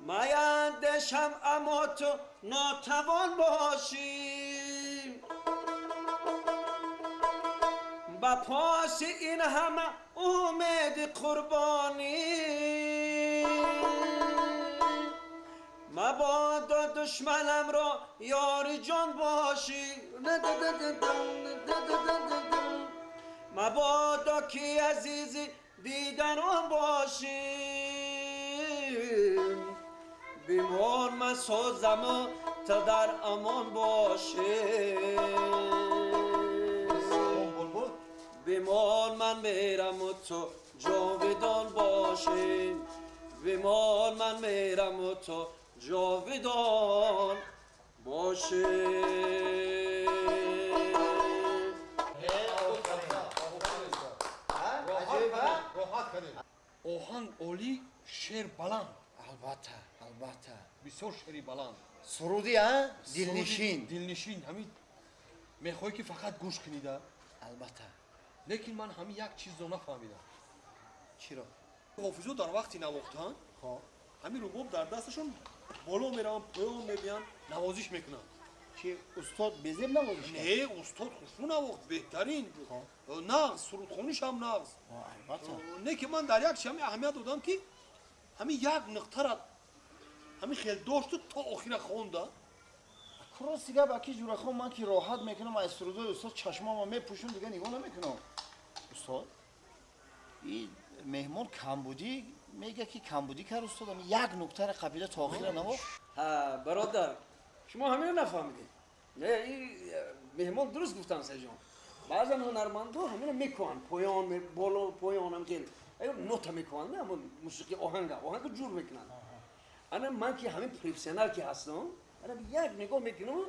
میندشم اما تو ناتوان باشی با پاس این همه امید قربانی مبادا دشمنم را یار جان باشی مبادا که عزیزی دیدنم باشی بیمار من سازم و تا در امان باشی بیمار من میرم و تو جاودان باشی بیمار من میرم و تو جاودان باشی. Оҳанг олӣ, шеър баланд. Албатта, албатта. Бисёр шеъри баланд. Суруди, а? Дилнишин. Дилнишин. Ҳамин мехоҳӣ ки фақат гӯш кунида. Албатта. Лекин ман ҳамин як чизро нафаҳмидам. Чиро? Ҳофизо дар вақти навохтан, ҳамин рубоб дар дасташон боло мераванд, поён мебиёнд, навозиш мекунанд. Чи устод безеб навозиш кард? Не, устод хушрӯ навохт, беҳтарин. Нағз, сурудхониш ҳам нағз. Албатта. Не ки ман дар як чи ҳамин аҳамият додам ки ҳамин як нуқтара ҳамин хел дошту то охира хонда. Рости гап, аки Ҷурахон, ман ки роҳат мекунам аз сурудои устод, чашмома мепӯшам, дига нигоҳ намекунам. Устод, и меҳмон камбудӣ мега ки камбудӣ кард устод, ҳамин як нуктара қабила то охира навохт. Ҳа, бародар, шумо ҳаминро нафаҳмидед. Не, ин меҳмон дуруст гуфтан, Сайҷон. Баъзан ҳунармандо ҳаминро мекунанд, поён, боло, поён ҳам хел. Нота мекунанд, ҳамон мусиқи оҳанга, оҳанга ҷур мекунанд. Ана ман ки ҳамин профессионал ки ҳастам, ана як нигоҳ мекунам,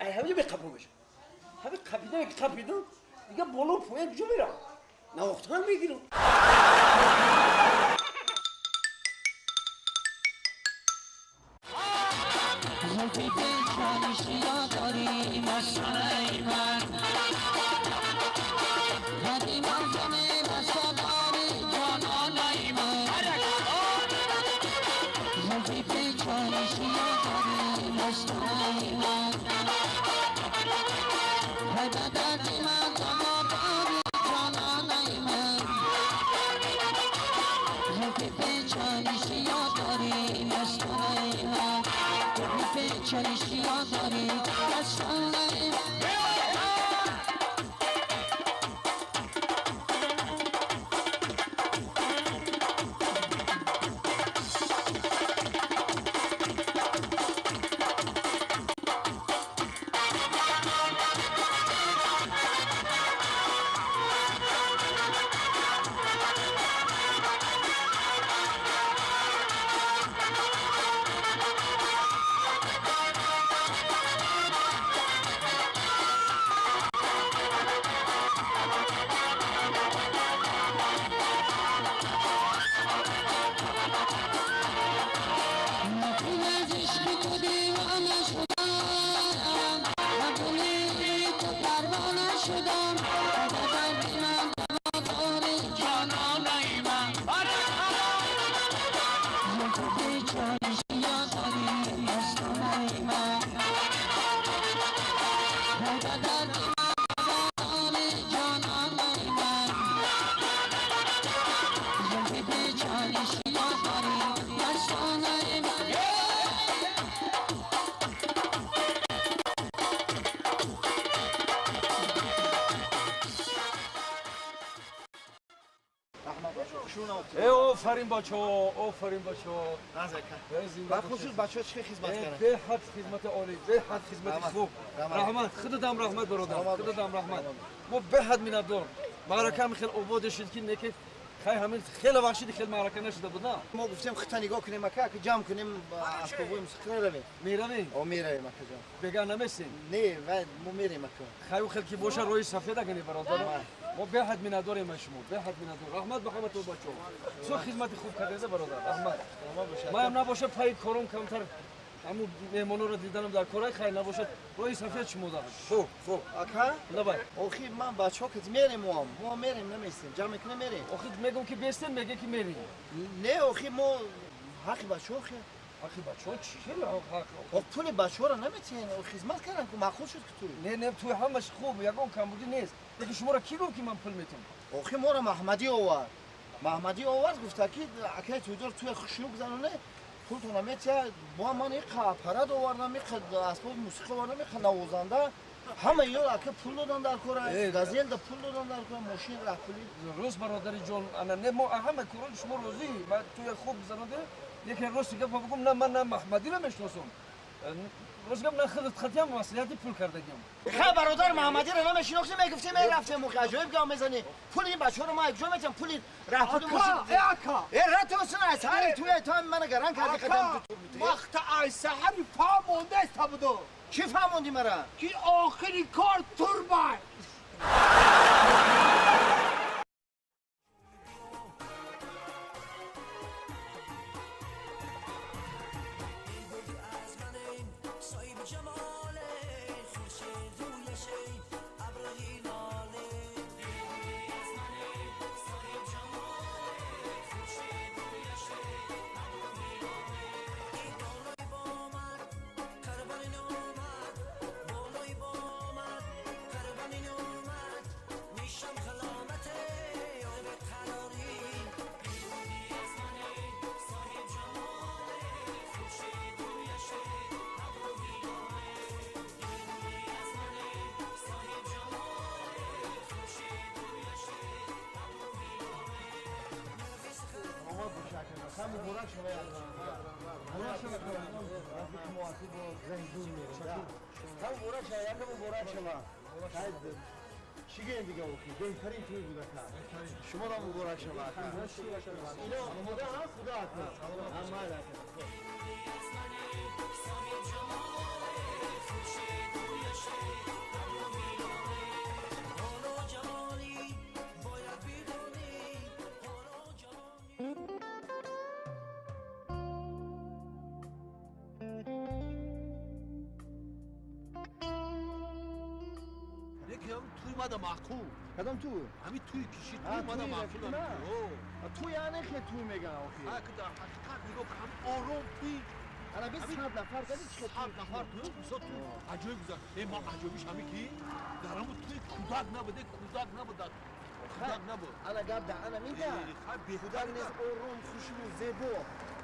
ай ҳаминҷо меқапам мешавам. Ҳамин қапидам, ки қапидам, дига боло поён ҷо мерам. Навохтан мегирам. Офарин бачаҳо, офарин бачаҳо. Ба хусус бачаҳо чӣ хизмат карданд? Беҳад хизмати олӣ, беҳад хизмати хуб. Раҳмат, худатам раҳмат бародар, худатам раҳмат. Мо беҳад миннатдор. Маърака ҳам хеле обод шуд ки неки хай ҳамин хеле вақт шуд хеле маърака нашуда буд, на? Мо гуфтем хита нигоҳ кунем ака, ака ҷамъ кунем асбобҳои мусиқӣ равем. Меравем? О, меравем ака ҷон. Бега намесем? Не, вай мо мерем ака. Хай хел ки боша роҳи сафед агани бародар. Мо беҳад миннатдорем аз шумо, беҳад миннатдор. Раҳмат ба ҳаматон бачаҳо. Бисёр хизмати хуб кардеда бародар, раҳмат. Маям набошад пайи кором камтар ҳамун меҳмонҳоро диданам дар корай хайр набошад роҳи сафед шумо дорад. Хуб, хуб. Ака? Лабай. Охир ман бачаҳо ки мерем моам, мо мерем наместем, ҷамъ мекунем мерем. Охир мегӯм ки бестем, меге ки мерем. Не, охир мо ҳаққи бачаҳо хе. Ҳаққи бачаҳо чӣ хел ҳақ? Пули бачаҳоро наметиҳен, хизмат кардан ку маъқул шуд ки туй. Не, не, туй ҳамаш хуб, ягон камбудӣ нест. Лекин шуморо кӣ гуфт ки ман пул метиҳам? Охи моро Маҳмадӣ овард. Маҳмадӣ овард, гуфта ки акай туйдор туя хушнук заноне, пултон наметиҳад. Бо ман иқа аппарат овардам, иқа асбоби мусиқӣ овардам, иқа навозанда. Ҳама иё ака пул додан дар кора, газелда пул додан дар кора, мошин раҳпулӣ. Рост бародари ҷон, ана не мо ҳама корони шумо розӣ, ма туя хуб заноде, лекин рости гапа бигӯм, на ман на Маҳмадиро мешиносам. Рост гап, на худат хатиам маслиҳати пул кардагиам. Хай бародар, Маҳмадиро намешинохтем, мегуфтем мерафтем, аҷоиб гап мезанӣ. Пули ин бачаҳоро ман якҷо метиҳам, пули раҳпули мошин. Э ака! Э ратосин ай саҳари туя, ту ҳам мана гаран кардӣ қадам ту. Вақта ай саҳари фаҳмондаст табудо. Чӣ фаҳмондӣ мара? Ки охири кор турбай. مبارک شما. مبارک شما. رفیق موافق زنجون میره. مبارک شما. مبارک شما. چی گیم دیگه اوکی بهترین توی بوده که شما را مبارک شما. اینا خدا هم خدا هست. معقول کدام تو؟ همین توی کشید توی ماده معقول تو یعنی که توی میگن آخی ها که در حقیقت نگاه هم آروم توی الان 100 نفر کدی چه 100 نفر تو بسیار تو عجایب گذشت. ای ما عجایبش همین کی در همون توی کودک نبوده کودک نبود کودک نبود انا گپ ده انا میگم کودک نیست آروم خوشبو زیبا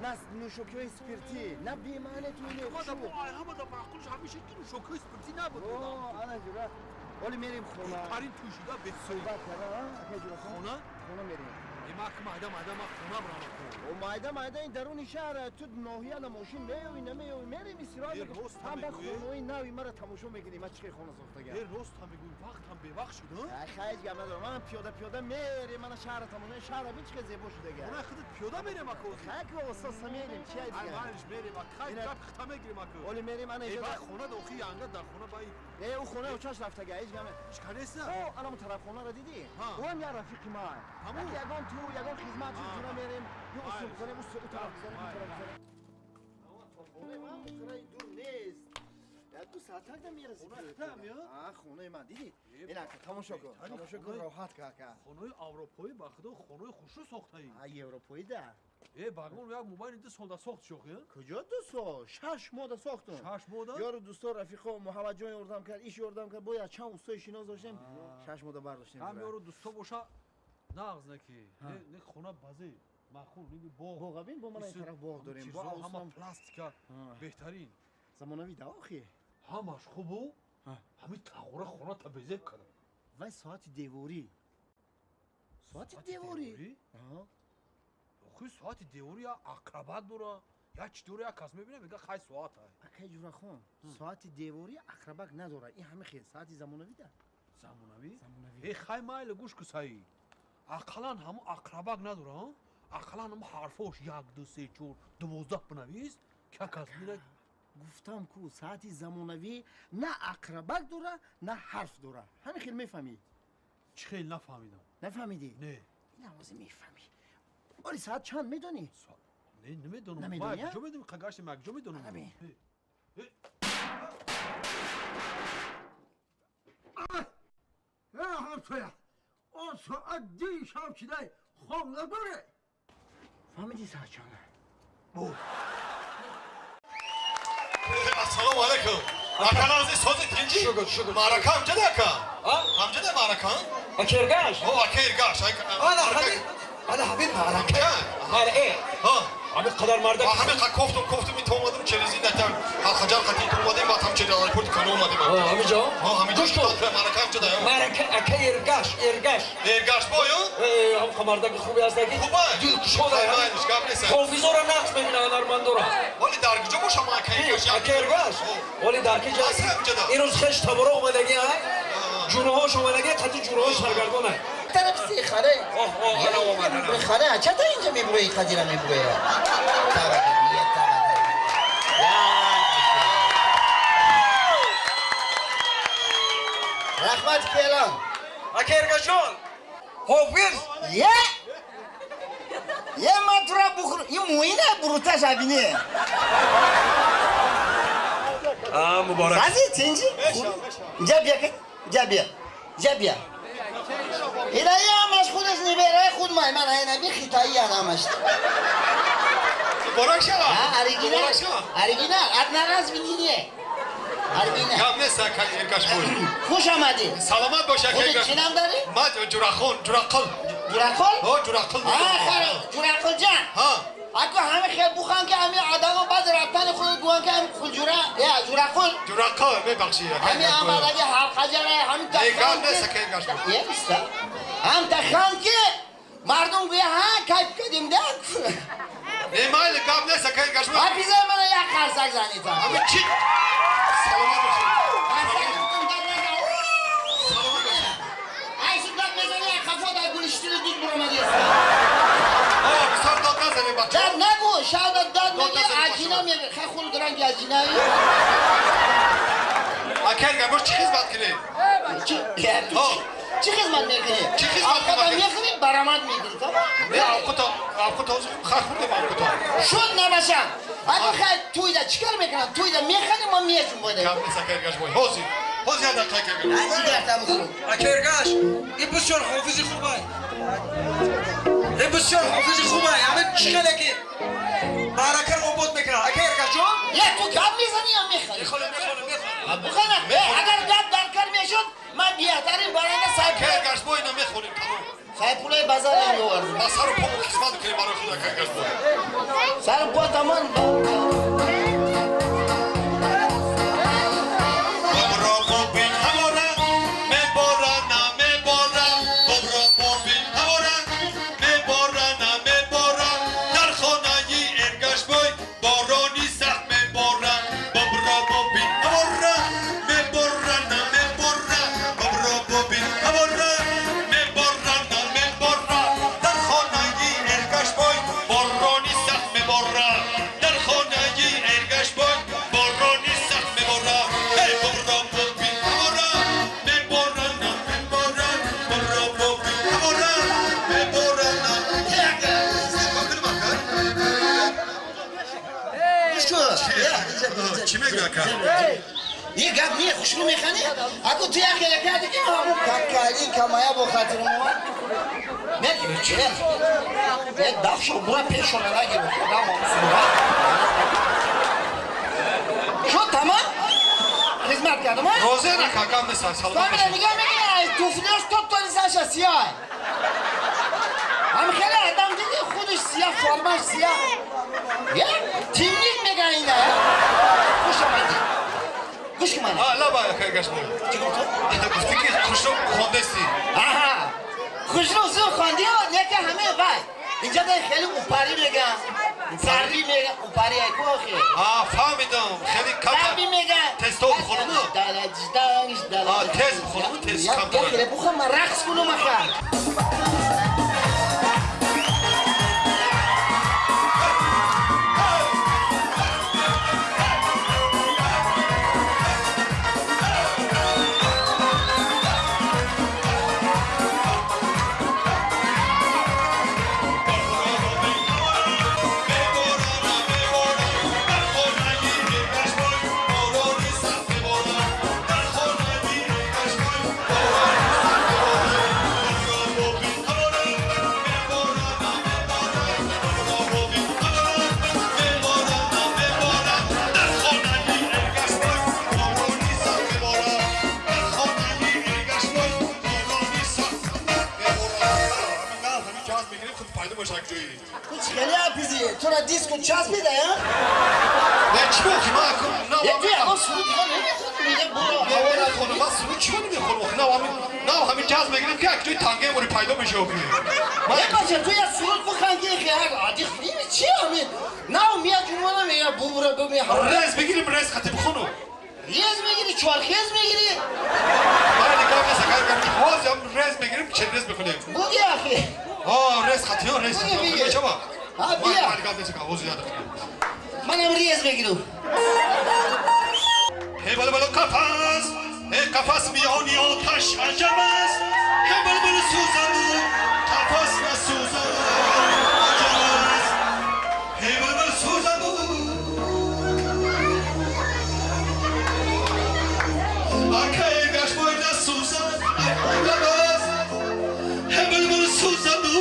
نه نوشوکی‌های اسپرتی نه بی‌معنی توی نه خوشبو همه در معقولش همیشه که نوشوکی اسپرتی نبود انا جورا ولی میریم خونه. بهترین توی شده بهترین. صحبت کردم خونه؟ خونه میریم. ای ما که مایده مایده ما خونه برام خونه. و مایده مایده این درون شهر تو ناحیه ماشین میای نمیای میریم استراحت هم به خونه نوی مرا تماشا میکنی من چه خونه ساختگم. یه راست هم میگوی وقت هم به وقت شد ها؟ خیلی گم ندارم من پیاده پیاده میریم من شهر تماشا شهر ببین چه زیبا شده گم. خونه خودت پیاده میریم اکو. خیلی استاد میریم چی دیگه. ای میریم خیلی گپ خطا میگیریم اکو. ولی میریم انا ای خونه داخلی انگار در خونه بای. ای او خونه اوچاش رفته گه هیچ گمه. هیچ کاری او الان طرف خونه رو دیدی؟ او هم یه رفیق ما. همون یگان تو یگان خدمت تو میریم یه اصول بزنیم اون طرف بزنیم اون طرف بزنیم. خونه من خونه دور نیست. یا دو ساعت هم میرسی. خونه خونه من دیدی؟ این اکا تماشا کن. تماشا کن راحت کاکا. خونه اروپایی با خدا خونه خوشو ساخته ای. اروپایی ده. ای باغمون یک موبایل 2 سال ساخت شو خیا؟ کجا 2 سال؟ 6 ماه ساختم. 6 ماه؟ یارو دوستا رفیقا محمد جان یاردم کرد، ایش یاردم کرد، باید چند اوستای شناس داشتیم. 6 ماه برداشتیم. هم یارو دوستا باشه نغز نکی. نه خونه بازی معقول نی باغ. باغ ببین با من این طرف باغ داریم. با همه پلاستیکا بهترین. زمانوی ده آخی. همش خوبو همین تغوره خونه تا بزیب کردم. وای ساعت دیواری. ساعت دیواری؟ خو ساعت دیواری یا عقربات داره یا چی داره یا کس میبینه میگه خی ساعت های. اکی جورا خون ساعت دیواری عقربک نداره این همه خیلی ساعت زمانوی ده. زمانوی؟ زمانوی. ای خی مایل گوش کسایی. اقلا همون عقربک نداره ها؟ اقلا همون حرفاش 1 2 3 4 12 بنویس که کس میره. گفتم کو ساعت زمانوی نه عقربک داره نه حرف داره. همین خیلی میفهمی؟ چی خیلی نفهمیدم. نفهمیدی؟ نه. این همازی میفهمی. آره ساعت چند میدونی؟ نه نمیدونم. نمیدونی؟ ما کجا میدونم؟ قگاشت ما کجا میدونم؟ همسایه آن ساعت دی شب شده خواب نداره. فهمیدی ساعت چنده؟ بود. Акалази сози тинҷи? Шукр, шукр. Маърака ҳамҷада ака? А? Ҳамҷада маърака? Ака Эргаш? О, ака Эргаш. Ана ҳамин, ана ҳамин маърака. Мара э. Ҳа. Ҳамин қадар мардак. Ҳамин қа кофтум, кофтум, ито омадам, челези натар. Ҳалқаҷар қати ито омадем, баъд ҳам через аэропорт кано омадем. О, ҳамин ҷо? Ҳа, ҳамин ҷо. Гӯш кун. Маърака ҳамҷада. Маърака ака Эргаш, Эргаш. Эргаш бой, Э, ҳам қа мардаки хубе ҳаст аки. Хубай. Дилкушода. Майлиш, гап нест. Ҳофизора нақш мебина, ҳунармандора. Вале дар куҷо бошам ака Эргаш? Ака Эргаш? Вале дар ки ҷо? Аст ҳамҷада. Имрӯз хеш табора омадагӣ, ай? Ҷураҳош омадагӣ, қати ҷураҳош саргардон ай. Тараф си харе. Оҳ, оҳ, ана омад, ана. Харе, чата инҷа мебурои, қадира мебурои. Таваккал, таваккал. Раҳмат келон. Ака Эргашҷон, ҳофиз. Е? Е, ман тура бухур, ин муина буруташ абине. А, муборак. Сази тинҷи? Инҷа бия, инҷа бия. Инҷа бия. Илаи ҳамаш худаш нибераи худ май, ман айнаби хитоиян ҳамаш. Муборак шава. Оригинал. Муборак шава. Оригинал, одноразовый. Оригинал. Гап нест ака Эргаш бой. Хуш омадӣ. Саломат бош ака Худат Эргаш. чӣ ном дорӣ? Ман Ҷурахон, Ҷурақул. Ҷурақул? Ҳо, Ҷурақул. А, харе, Ҷурақул ҷан. Ҳа. Ако ҳама хел бухан ки ҳами одамо баъд рафтани худ гӯян ки ҳами хулҷура, я Ҷурақул. Ҷурақул, мебахшӣ. Ҳами омадаги ҳалқаҷара, ҳами Э, гап нест ака Эргаш бой. Е, иста. Ҳам тахан ки мардум гӯя ҳа кайф кардим да. Не, майли, гап нест ака Эргаш бой. Ҳа, бизар мана як қарсак занитам. Ҳами чӣ? Саломат бош. Қарсак гуфтам, дад назан. Саломат бош. Ай, шуд дад мезани, як хафо дар гулиштили дуд буромадиеста. О, бисёр дод назанем бача. Дад нагу, шав дад Дод меги, назанем аҷина бача. меги. Хай худ ранги аҷинаи. Ака Эргаш бой, чӣ хизмат кунем? Чӣ? Я, ту Ҳо. чӣ хизмат мекунӣ? Чӣ хизмат Авқата мекунӣ? мехӯрӣ, баромад мекунӣ, тамом? Не, авқуто, авқуто хай хӯрдем авқуто. Шуд набашам. Ако хай туйда чӣ кор мекунам? Туйда мехӯрем, мо меҷум бода. Гап нест ака Эргаш бой. Ҳозир. Ҳозир як дақиқа ака Эргаш. Ай, ҷигарта бихӯр. Ака Эргаш, ин бисёр ҳофизи хубай. Ин бисёр ҳофизи хубай. Ҳамин чӣ хеле ки маъракаро обод мекунад. Ака Эргашҷон? Е, ту гап мезанӣ ё мехӯрӣ? Мехонам, мехонам, мехонам. Бухана, агар гап дар кор мешуд, ман беҳтарин баранда Ака сайпулаи Эргаш бой, ина мехонем, тамом. сайпулаи базарам меовардам. Ба сару по хизмат мекунем барои худ ака Эргаш бой. Сару по тамом. Бобро бобин ҳавора, мебора намебора. Бобро бобин ҳавора, мебора намебора. Дар хонаи Эргаш бой борони сахт мебора. Бобро бобин ҳавора, мебора намебора. Бобро бобин ҳавора, мебора намебора. Дар хонаи Эргаш бой борони сахт мебора. Дар хонаи Эргаш бой борони сахт мебора. Эй, бобро бобин ҳавора, мебора намебора. Бобро бобин ҳавора, мебора намебора. Гӯш кун. Е, инҷа бия, инҷа. Чӣ мегӯй ака? Не, гап не, хушрӯ механӣ? Ако ту як хеле кардӣ ки ҳамун каккалин камая бо хатирам омад. Мегирӣ, чӣ? Е, даф шо, бура пешона нагирӣ. Худам ом сура. Шуд тамом? Хизмат кардам, а? Розия ака, гап нест, саломат Фамила бош. нигоҳ мекунӣ, ай туфлиёш то толи саша сиёҳ. Ҳам хеле адам дидӣ, худаш сиёҳ, формаш сиёҳ. Е, тимник меган ина. Хуш омадӣ. Гӯш кун мана. А, лаба ака Эргаш бой. Чӣ гуфтӣ? Гуфтӣ ки хушрӯ хондасти. Аҳа. Хушрӯ зуд хондӣ, не ки ҳама вай. Инҷа дай хеле упарӣ меган. Зарбӣ меган, упарӣ ай ку охи. А, фаҳмидам. Хеле Зарбӣ камтар. меган. Тезто бихонуму? Далаҷданг, далаҷ. А, тез бихонуму, тез Я камтар. хеле бухон, ман рақс кунум аха. Дар хонаи Эргаш бой борони сахт мебора. ту часпида, я? Не, чӣ бохи, ман на. Е, ту ягон суруд дига намехонӣ, мега буро. Намехонам, ман суруд чиро намехонам? Нав ҳамин, нав ҳамин ҷаз мегирем, ки як ҷои тангаи мори пайдо мешава охи. Е, бача, ту як суруд бихан, ки як ади ини чи ҳамин? Нав мия ҷунвана мега бубура бими. Рез бигирим, рез хати бихону. Рез мегири, чорхез мегири? Ман нигоҳ нест, агар ҳозир рез мегирим, чӣ рез мехонем? Буги ахи. Ҳо, рез хати, ҳо, рез хати. Буги. Чаба? Ҳа, бия. Ман нигоҳ нест, ҳозир яд. Манам рез мегирам. Эй бала бала қафас, эй қафас миёни оташ аҷаб аст. Эй бала бала сӯзаду қафас насӯзад аҷаб аст. Эй бала бала сӯзаду акай гашбой насӯзад аҷаб аст. Эй бала бала сӯзаду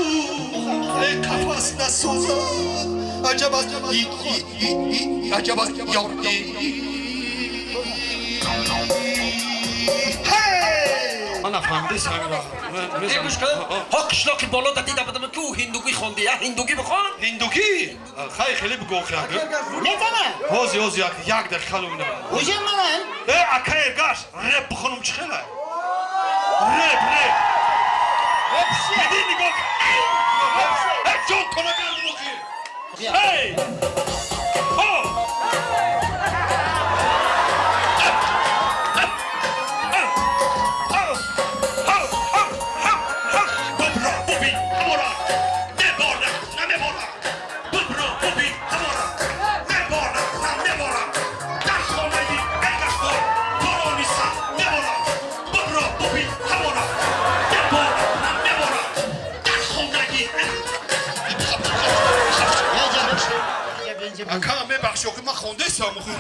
эй қафас насӯзад аҷаб аст. Аҷаб аст ёр. Ман нафаҳмидӣ самира. Э, гӯш кун. Ҳо, қишлоқи боло да дида будам, ки ӯ ҳиндугӣ хонди. Я ҳиндугӣ бихон. Ҳиндугӣ? Хай, хеле бигӯ охи. Метана? Ҳозир, ҳозир, як дақиқа лумина. Уже манам. Э, ака Эргаш, реп бихонум чӣ хела? Реп, реп. Реп чия? Диди, нигоҳ. Э, ҷон тона гардум охи. Эй! Ҳо! Ака, мебахши, охи, ман хондесам охи.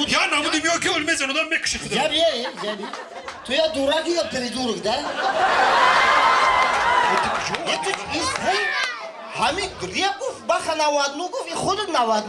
Я намуди миё ки оли мезан, одам мекуши худам. Я бия, я бия. Ту я дурак ё придурок, да? Е, ту ҳамин реп гуфт, баха 99 гуфт, и худат 99.